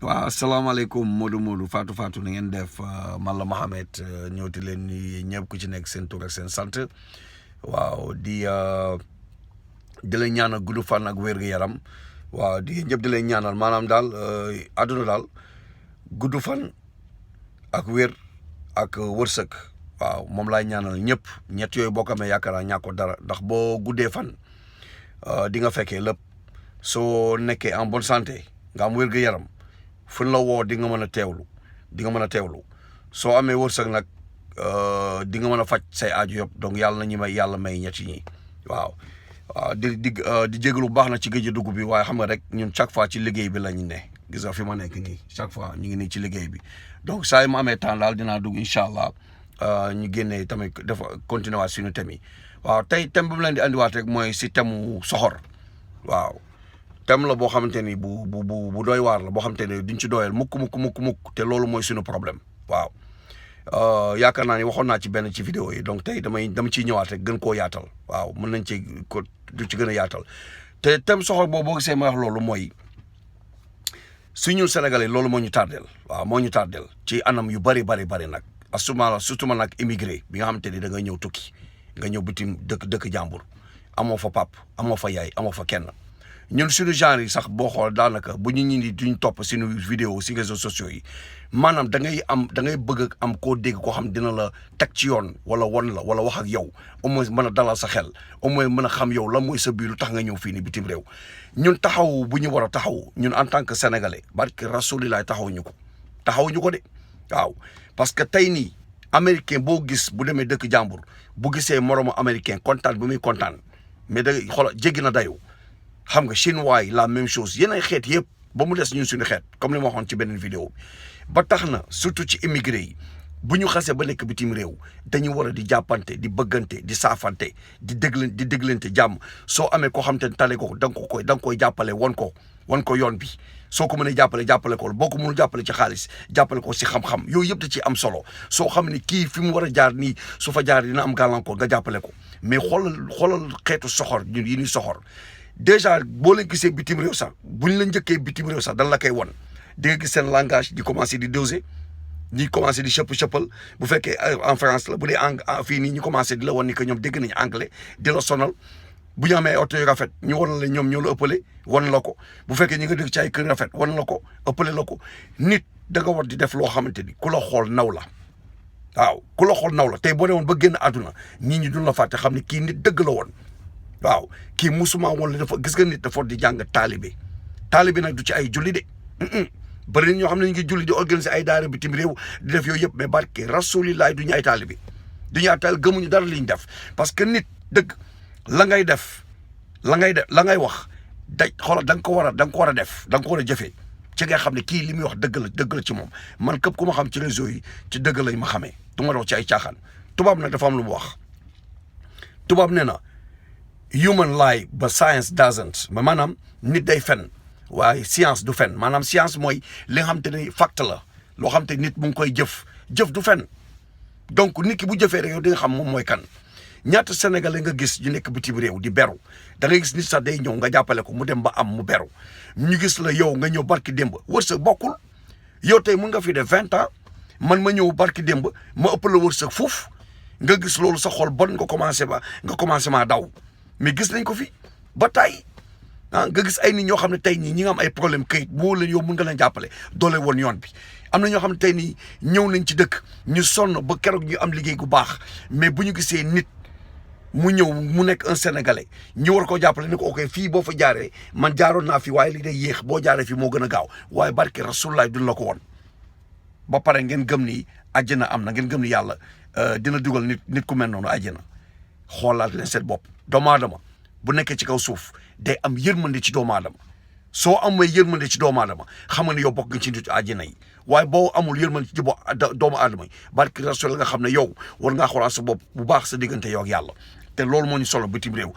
waaw asalaamaaleykum Modou Fatou na ngeen def man la Mohamed ñëwti leen ni ñëpp ku ci nekk seen tur ak seen sant waaw di leen ñaanal gudd fan ak wér gu yaram waaw di ñëpp di leen ñaanal maanaam daal àdduna daal gudd fan ak wér ak wërsëg waaw moom laay ñaanal ñëpp ñett yooyu boo ko amee yaakaar naa ñàkkoo dara ndax boo guddee fan di nga fekkee lépp soo nekkee en bonne santé nga am wér gu yaram. fu la woo di nga mën a teewlu soo amee wërsëg nag di nga mën a faj say aaju yëpp donc yàlla na ñu may yàlla may ñetti ñi waaw di jégalu bu baax na ci géej dugub bi waaye xam nga rek ñun chaque fois ci liggéey bi la ñu ne gis nga fi ma nekk nii chaque fois ñu ngi nii ci liggéey bi donc saa yi ma amee temps daal dinaa dugg incha allah ñu génnee tamit dafa continuer waat suñu thème yi waaw tey thème bi mu leen di andiwaat rek mooy si thème mu soxor waaw. thème la boo xamante ni bu doy waar la boo xamante ni duñ ci doyal mukk te loolu mooy suñu problème waaw yaakaar naa ni waxoon naa ci benn ci vidéo yi donc tey dama ciy ñëwaat rek gën koo yaatal waaw mën nañ ci ko du ci gën a yaatal te thème soxor boobu boo gisee ma wax loolu mooy suñu Sénégalais loolu moo ñu tardeel waaw moo ñu tardeel ci anam yu bari nag surtout ma nag immigré bi nga xamante ni da nga ñëw tukki nga ñëw bitim dëkk jàmbur amoo fa pap amoo fa yaay amoo fa kenn ñun suñu genre yi sax boo xool daanaka bu ñu ñi duñ topp suñu vidéo si réseaux sociaux yi maanaam da ngay bëgg am koo dégg koo xam dina la teg ci yoon wala won la wala wax ak yow au moins mën a dalal sa xel au moins mën a xam yow la mooy sa biir lu tax nga ñëw fii ni bitim réew ñun taxaw bu ñu war a taxaw ñun en tant que sénégalais barke rasulilah taxawuñu ko de waaw parce que tey nii américain boo gis bu demee dëkk jàmbur bu gisee moromu américain kontaan bu muy kontaan mais da xoolal jéggi na dayoo. xam nga chinois yi la même chose yeneen xeet yëpp ba mu des ñun suñu xeet comme li ma waxoon ci beneen vidéo bi ba tax na surtout ci immigré yi bu ñu xasee ba nekk bitim réew dañu war a di jàppante di bëggante di saafante di déglante jàmm soo amee koo xam te ne tale ko da nga koy jàppale wan ko yoon bi soo ko mënee jàppale ko boo ko mënul jàppale ci xaalis jàppale ko si xam-xam yooyu yëpp da ci am solo soo xam ne kii fi mu war a jaar nii su fa jaar dina am gàllankoor nga jàppale ko mais xoolal xeetu soxor ñun yi ñuy soxor. déjà boo leen gisee bitim réew sax buñ la njëkkee bitim réew sax dan la koy won di nga gis seen langage di commencé di doser ñi commencé di chëppal bu fekkee en France la bu dee fii nii ñu commencé di la won ni que ñoom dégg nañu anglais di la sonal bu ñu amee oto yu rafet ñu wan la ñoom ñoo la ëppale wan la ko bu fekkee ñu nga dëkk ci ay kër rafet wan la ko ëppale la ko nit da nga war di def loo xamante ni ku la xool naw la waaw ku la xool naw la tey boo demoon ba génn àdduna nit ñi duñ la fàtte xam ne kii nit dëgg la woon. waaw kii musuma woon la dafa gis nga nit dafa di jàng taalibe nag du ci ay julli de bëri na ñoo xam ne ñu ngi julli di organiser ay daara bitim réew di def yooyu yëpp mais barke rasulillahi du ñu ay taalibe gëmuñu dara li ñu def parce que nit dëgg la ngay wax xoolal da nga ko war a def da nga ko war a jëfee ci ngay xam ne kii li muy wax dëgg la ci moom man képp ku ma xam ci réseau yi ci dëgg lañ ma xamee du ma dox ci ay caaxaan tubaab nag dafa am lu mu wax tubaab nee na human lie but science doesn't maanaam nit day fen waaye science du fen maanaam science mooy li nga xam te ne fact la loo xam te nit mu ngi koy jëf du fen donc nit ki bu jëfee rek yow di nga xam moom mooy kan ñaata sénégalais nga gis ñu nekk bitim réew di beru da ngay gis nit sax day ñëw nga jàppale ko mu dem ba am mu beru ñu gis la yow nga ñëw barki démb wërsëg bokkul yow tey mun nga fi def 20 ans man ma ñëw barki démb ma ëpp la wërsëg foofu nga gis loolu sa xol bon nga commencé maa daw mais gis nañ ko fi ba tey nga gis ay nit ñoo xam ne tey ñi nga am ay problème këyit boo leen yow mun nga leen jàppale doole woon yoon bi am na ñoo xam ne tey nii ñëw nañ ci dëkk ñu sonn ba keroog ñu am liggéey gu baax mais bu ñu gisee nit mu ñëw mu nekk un sénégalais ñu war koo jàppale ni ko ok fii boo fa jaaree man jaaroon naa fi waaye li day yéex boo jaaree fii moo gën a gaaw waaye barke rasulullah duñ la ko woon ba pare ngeen gëm ni àjjana am na ngeen gëm ni yàlla dina dugal nit ku mel noonu àjjana xoolaat leen seen bopp doomu aadama bu nekkee ci kaw suuf day am yërmande ci doomu aadama soo amee yërmande ci doomu aadama xam nga ne yow bokk nga ci nit àjjana yi waaye boo amul yërmande ci doomu aadama yi barke rasul nga xam ne yow war ngaa xoolaat sa bopp bu baax sa diggante yow ak yàlla te loolu moo ñu solo bitim réew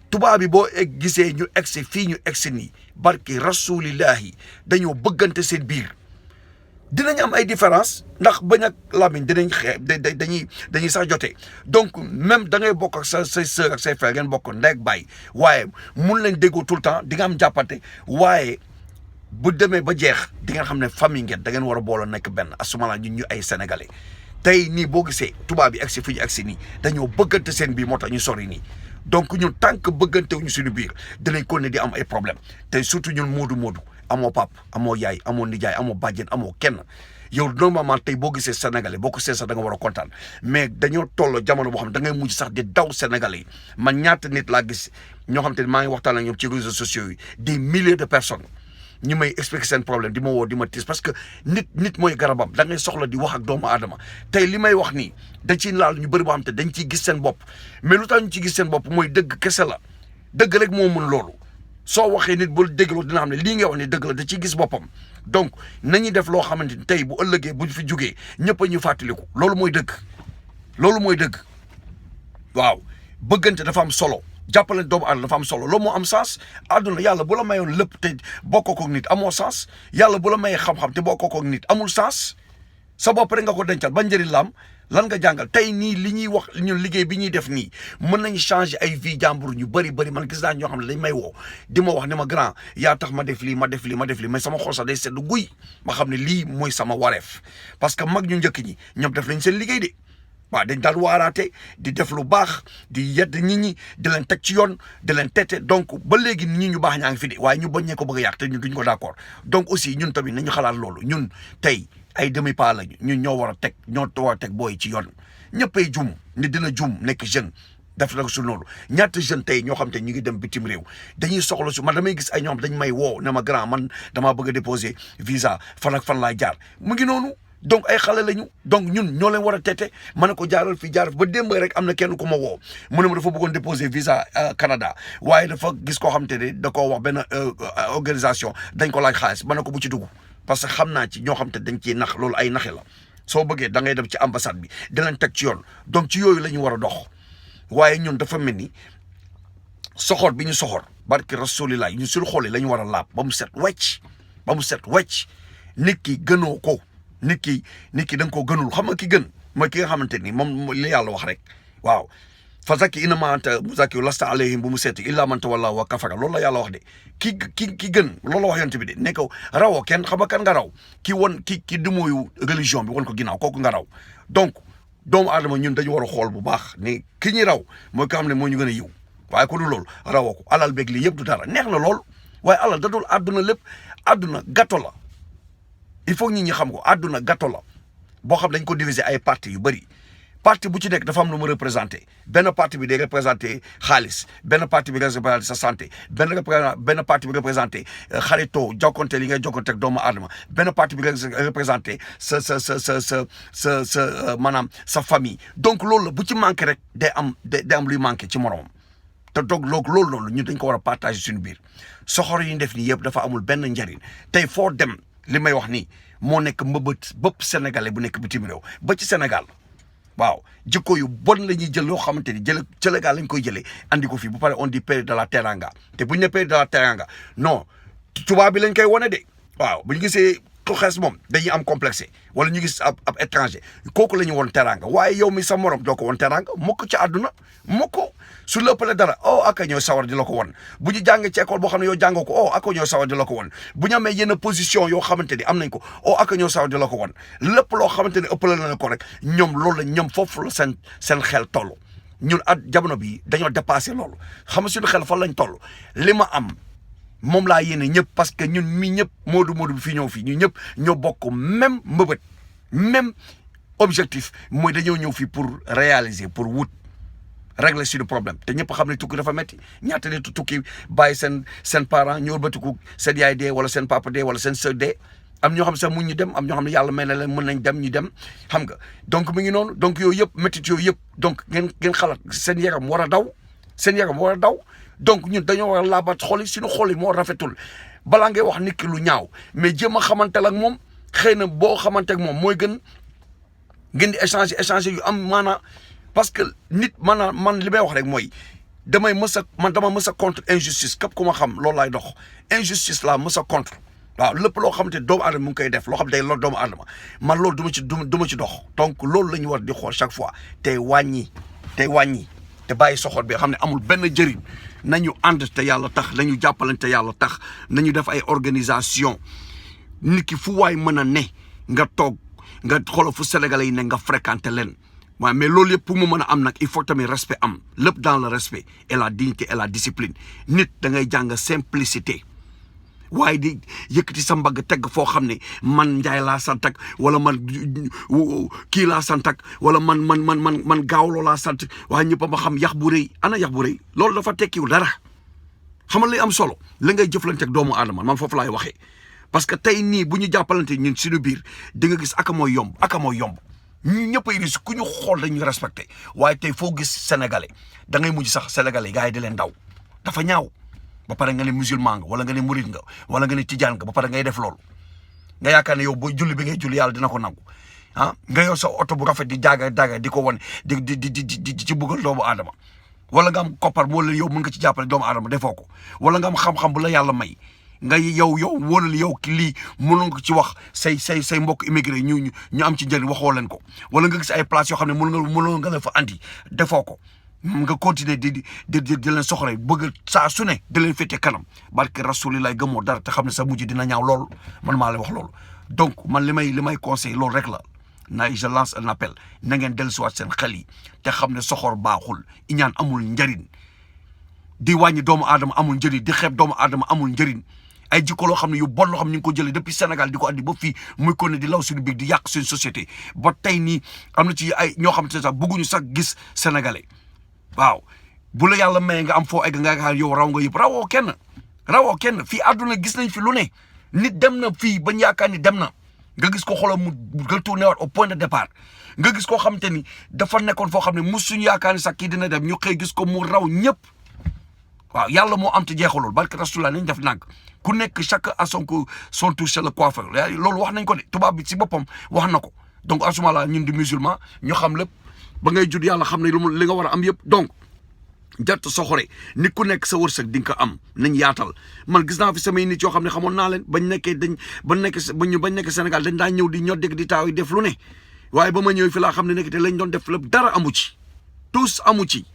tubaab bi boo gisee ñu egsi fii ñu egsi nii barke rasulillahi dañoo bëggante seen biir dinañ am ay différence ndax bañ ak làmmiñ dañuy sax jotee donc même da ngay bokk ak say sœur ak say frère ngeen bokk ndey ak baay waaye mun leen déggoo tout le temps di nga am jàppante waaye bu demee ba jeex di ngeen xam ne famille ngeen da ngeen war a booloo nekk benn asumala ñun ñu ay sénégalais tey nii boo gisee tubaab yi agsi fi ñu agsi nii dañoo bëggante seen biir moo tax ñu sori nii donc ñun tant que bëggante wuñu suñu biir dinañ ko ne di am ay problème tey surtout ñun moodu amoo pap amoo yaay amoo nijaay amoo bàjjen amoo kenn yow normalement tey boo gisee sénégalais boo ko see sax da nga war a kontaan mais dañoo toll jamono boo xam ne da ngay mujj sax di daw sénégalais yi man ñaata nit laa gis ñoo xam te ne maa ngi waxtaan ak ñoom ci réseaux sociaux yi des milliers de personnes ñu may expliquer seen problème di ma woo di ma tiis parce que nit mooy garabam da ngay soxla di wax ak doomu aadama tey li may wax nii dañ ciy laal ñu bëri boo xam te dañ ciy gis seen bopp mais lu tax ñu ciy gis seen bopp mooy dëgg kese la dëgg rek moo mën loolu soo waxee nit bul dégloo dina xam ne lii ngay wax ni dëgg la da ciy gis boppam donc nañuy def loo xamante ni tey bu ëllëgee bu fi jógee ñëpp a ñu fàttaliku loolu mooy dëgg waaw bëggante dafa am solo jàppale doomu aadama dafa am solo loolu moo am sens àdduna yàlla bu la mayoon lépp te bokkoo koog nit amoo sens yàlla bu la mayee xam-xam te bokkoo koog nit amul sens sa bopp rek nga ko dencal ba njëriñ la am lan nga jàngal tey nii li ñuy wax ñun liggéey bi ñuy def nii mën nañu changer ay vie jàmbur ñu bëri man gis naa ñoo xam ne dañ may woo di ma wax ne ma grand yaa tax ma def lii mais sama xol sax day sedd guy ma xam ne lii mooy sama wareef parce que mag ñu njëkk ñi ñoom def nañ seen liggéey de waaw dañ daan waaraate di def lu baax di yedd nit ñi di leen teg ci yoon di leen tete donc ba léegi nit ñu baax ñaa ngi fi de waaye ñu baññee ko bëgg a yàq te ñun duñ ko d'accord donc aussi ñun tamit nañu xalaat loolu ñun tey ay demi pas lañu ñun ñoo war a teg booy ci yoon ñëppay jum ni dina jum nekk jeune def la su loolu ñaata jeune tey ñoo xam te ñu ngi dem bitim réew dañuy soxla su man damay gis ay ñoo xam dañ may woo ne ma grand man damaa bëgg a déposer visa fan ak fan laay jaar mu ngi noonu donc ay xale lañu donc ñun ñoo leen war a tete ma ne ko jaaral fii jaar ba démb rek am na kenn ku ma woo mu ne ma dafa bëggoon déposer visa Canada waaye dafa gis koo xam te ne da koo wax benn organisation dañ ko laaj xaalis ma ne ko bu ci dugg parce que xam naa ci ñoo xam te dañ ciy nax loolu ay naxe la soo bëggee da ngay dem ci ambassade bi di leen teg ci yoon donc ci yooyu la ñu war a dox waaye ñun dafa mel ni soxor bi ñu soxor barki rasulilah ñun suñu xol yi la ñu war a laab ba mu set wecc nit ki gënoo ko nit ki da nga koo gënul xam nga ki gën mooy ki nga xamante ni moom li yàlla wax rek waaw fa zakki innamaa anta muzakki lasta alayhim bu mu seeti illa man tawalla wa kafara loolu la yàlla wax de ki gën loolu la wax yonent bi de ne ko rawoo kenn xam nga kan nga raw ki du mooyu religion bi won ko ginnaaw kooku nga raw donc doomu aadama ñun dañu war a xool bu baax ne ki ñuy raw mooy ko xam ne moo ñu gën a yiw waaye ko du loolu rawoo ko alal beeg lii yëpp du dara neex na lool waaye alal da dul àdduna lépp àdduna gâteau la il faut ñi xam ko àdduna gâteau la boo xam dañ ko diviser ay parti yu bëri parti bu ci nekk dafa am lu mu représenté benn parti bi day représenté xaalis benn parti bi représenté sa santé benn parti bi représenté xaritoo jokkonte li ngay jokkonte ak doomu aadama benn parti bi représenté sa maanaam sa famille donc loolu la bu ci manqué rek day am luy manqué ci moroom te donc loolu ñun dañ ko war a partager suñu biir soxor yi ñu def nii yëpp dafa amul benn njariñ tey foo dem li may wax nii moo nekk mbëbët bëpp sénégalais bu nekk bitim réew ba ci Sénégal waaw jikko yu bon la ñuy jël loo xamante ni Sénégal lañ koy jëlee andi ko fii bu pare on dit pays de la teranga te bu ñu nee pays de la teranga non tubaab bi lañ koy wane de waaw bu ñu gisee ku xees moom dañuy am complexe wala ñu gis ab étranger kooku la ñu woon teranga waaye yow mi sa morom doo ko woon teranga mukk ci àdduna mukk su la ëppalee dara aka ñoo sawar di la ko won bu ñu jàngee ci école boo xam ne yow jàngoo ko aka ñoo sawar di la ko won bu ñu amee yenn position yoo xamante ni am nañ ko aka ñoo sawar di la ko won lépp loo xamante ni ëppale na ko rek ñoom loolu la ñoom foofu la seen xel toll ñun at jamono bi dañoo dépassé loolu xam nga suñu xel fan lañ toll li ma am moom laa yéene ñëpp parce que ñun mi ñëpp moodu bi fii ñëw fii ñu ñëpp ñoo bokk même mbëbët même objectif mooy dañoo ñëw fii pour réaliser pour wut régler suñu problème te ñëpp xam ne tukki dafa metti ñaata nit tukki bàyyi seen parent ñëw ba tukku seen yaay dee wala seen papa dee wala seen sœur dee am ñoo xam sax mun ñu dem am ñoo xam ne yàlla may na leen mën nañ dem ñu dem xam nga donc mi ngi noonu donc yooyu yëpp métit yooyu yëpp donc ngeen xalaat seen yaram war a daw donc ñun dañoo war a laabat xol yi suñu xol yi moo rafetul balaa ngay wax nit ki lu ñaaw mais jéem a xamante ak moom xëy na boo xamante ak moom mooy gën ngeen di échanger yu am maanaa parce que nit maanaam man li may wax rek mooy dama mës a contre injustice képp ku ma xam loolu laay dox injustice laa mës a contre waaw lépp loo xamante doomu aadama mu ngi koy def loo xam day loolu doomu aadama man loolu du ma ci dox donc loolu la ñu war di xool chaque fois tey wàññi te bàyyi soxor bi xam ne amul benn njëriñ nañu ànd te yàlla tax nañu jàppalante yàlla tax nañu def ay organisation nit ki fu waay mën a ne nga toog nga xoolal fu sénégalais yi ne nga fréquenté leen waaye mais loolu yëpp pour mu mën a am nag il faut tamit respect am lépp dans le respect et la dignité et la discipline nit da ngay jàng simplicité waaye di yëkkati sa mbagg teg foo xam ne man Njaay laa sant ak wala man kii laa sant ak wala man gaawloo laa sant waaye ñëpp a ma xam yax bu rëy ana yax bu rëy loolu dafa tekkiwul dara xamal li am solo la ngay jëflante ak doomu aadama man foofu laay waxee parce que tey nii bu ñu jàppalante ñun suñu biir di nga gis aka mooy yomb ñu ñëpp a yëngu ku ñu xool dañuy respecté waaye tey foo gis sénégalais da ngay mujj sax sénégalais gars yi di leen daw dafa ñaaw ba pare nga ne musulman nga wala nga ne murid nga wala nga ne tijaan nga ba pare ngay def loolu nga yaakaar ne yow boo julli bi ngay julli yàlla dina ko nangu nga yow sa oto bu rafet di jaaga di ko wane di ci buggal doomu aadama wala nga am koppar moo la yow mën nga ci jàppale doomu aadama defoo ko wala nga am xam-xam bu la yàlla may nga yow wóolal yow ki lii mënoon ko ci wax say mbokk immigré ñu am ci njëriñ waxoo leen ko wala nga gis ay place yoo xam ne mënoon nga leen fa andi defoo ko nga continuer di leen soxla bëgg saa su ne di leen féete kanam barke rasulilah gëmoo dara te xam ne sa mujj dina ñaaw loolu man maa lay wax loolu donc man li may conseil loolu rek la je lance un appel na ngeen dellusiwaat seen xel yi te xam ne soxor baaxul iñaan amul njëriñ di wàññi doomu aadama amul njëriñ di xeeb doomu aadama amul njëriñ ay jikko loo xam ne yu bon loo xam ne ñu ngi ko jëlee depuis Sénégal di ko andi ba fii muy ko ne di law suñu biir di yàq suñu société ba tey nii am na ci ay ñoo xam ne sax bëgguñu sax gis sénégalais waaw bu la yàlla maye nga am foo egg nga yow raw nga yëpp rawoo kenn fii àdduna gis nañ fi lu ne nit dem na fii bañ yaakaar ni dem na nga gis ko xoolal mu retourné waat au point de départ nga gis koo xam te ni dafa nekkoon foo xam ne musuñu yaakaar ni sax kii dina dem ñu xëy gis ko mu raw ñëpp waaw yàlla moo am te jeexalul barke rasulullah nañ def nag ku nekk chaque à son tour chez le coiffeur loolu wax nañ ko de tubaab bi si boppam wax na ko donc asuma la ñun di musulman ñu xam lépp ba ngay judd yàlla xam ne li nga war a am yëpp donc jart soxore nit ku nekk sa wërsëg di nga ko am nañ yaatal man gis naa fi samay nit yoo xam ne xamoon naa leen bañ nekk Sénégal dañ daa ñëw di ñoddeg di taaw yi def lu ne waaye ba ma ñëw fi laa xam ne nekk te lañ doon def lépp dara amu ci tous amu ci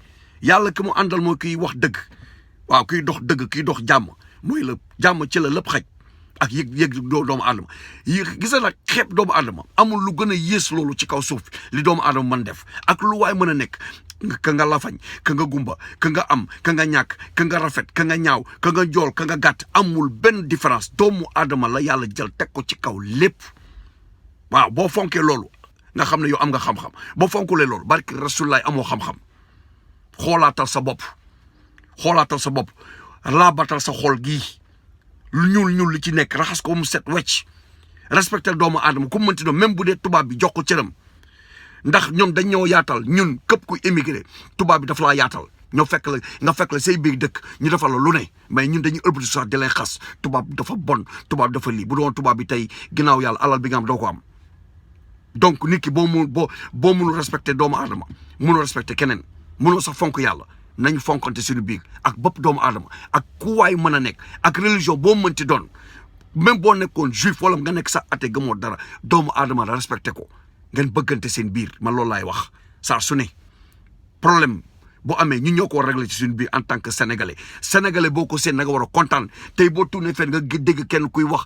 yàlla ki mu àndal moo kiy wax dëgg waaw kiy dox dëgg kiy dox jàmm mooy la jàmm ci la lépp xaj ak yëg doomu aadama gis nga nag xeeb doomu aadama amul lu gën a yées loolu ci kaw suuf li doomu aadama mën def ak lu waay mën a nekk ka nga lafañ ka nga gumba ka nga am ka nga ñàkk ka nga rafet ka nga ñaaw ka nga njool ka nga gàtt amul benn différence doomu aadama la yàlla jël teg ko ci kaw lépp waaw boo fonkee loolu nga xam ne yow am nga xam-xam boo fonkulee loolu barki rasulullaay amoo xam-xam xoolaatal sa bopp laabatal sa xol gii lu ñuul li ci nekk raxas ko mu set wecc respecté doomu aadama ku mu mënti doon même bu dee tubaab bi jox ko cëram ndax ñoom dañ ñoo yaatal ñun képp kuy émigré tubaab bi dafa laa yaatal ñoo fekk la say biir dëkk ñu defal la lu ne mais ñun dañuy ëlbati sax di leen xas tubaab dafa bon tubaab dafa lii bu doon tubaab bi tey ginnaaw yàlla alal bi nga am doo ko am donc nit ki boo mënul respecté doomu aadama mënul respecté keneen mënoo sax fonk yàlla nañ fonkante suñu biir ak bopp doomu aadama ak ku waay mën a nekk ak religion boo mënti doon même boo nekkoon juif wala nga nekk sax ate gëmoo dara doomu aadama la respecté ko ngeen bëggante seen biir man loolu laay wax saa su ne problème boo amee ñun ñoo ko war a régler ci suñu biir en tant que sénégalais boo ko seen na nga war a kontaan tey boo tourné fenn nga dégg kenn kuy wax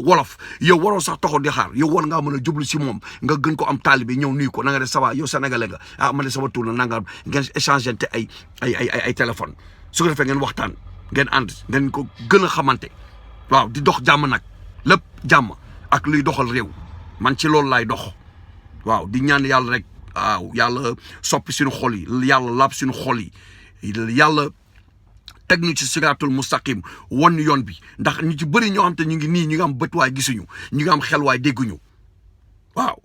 wolof yow waroo sax taxaw di xaar yow war ngaa mën a jublu si moom nga gën ko am taalibe ñëw nuyu ko na nga def ça va yow sénégalais nga ah man de sama tour na nanga ngeen échanger te ay téléphone su ko defee ngeen waxtaan ngeen ànd ngeen ko gën a xamante waaw di dox jàmm nag lépp jàmm ak luy doxal réew man ci loolu laay dox waaw di ñaan yàlla rek waaw yàlla soppi suñu xol yi yàlla laab suñu xol yi yàlla teg ñu ci siraatul mustaqim won yoon bi ndax ñu ci bëri ñoo xam te ñu ngi nii ñu ngi am bët waay gisuñu ñu ngi am xel waay dégguñu waaw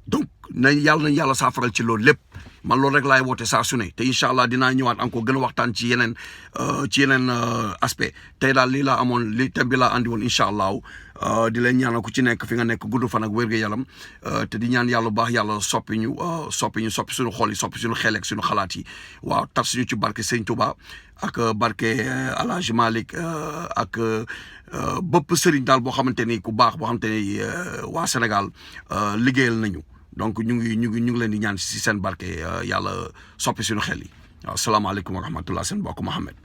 donc nañ yàlla saafaral ci loolu lépp man loolu rek laay woote saa su ne te incha allah dinaa ñëwaat encore gën a waxtaan ci yeneen aspect tey daal lii laa amoon li thème bi laa andi woon incha allah di leen ñaanal ku ci nekk fi nga nekk gudd fan ak wér-gu-yaram te di ñaan yàlla bu baax yàlla soppi soppi suñu xol yi soppi suñu xel ak suñu xalaat yi waaw tar suñu ci barke Sëñ Touba ak barke El Hadj Malick ak bëpp sëriñ daal boo xamante ni ku baax boo xamante ni waa Sénégal liggéeyal nañu donc ñu ngi leen di ñaan si seen barke yàlla soppi suñu xel yi waaw salaamaaleykum wa rahmatullah seen mbokk Mohamed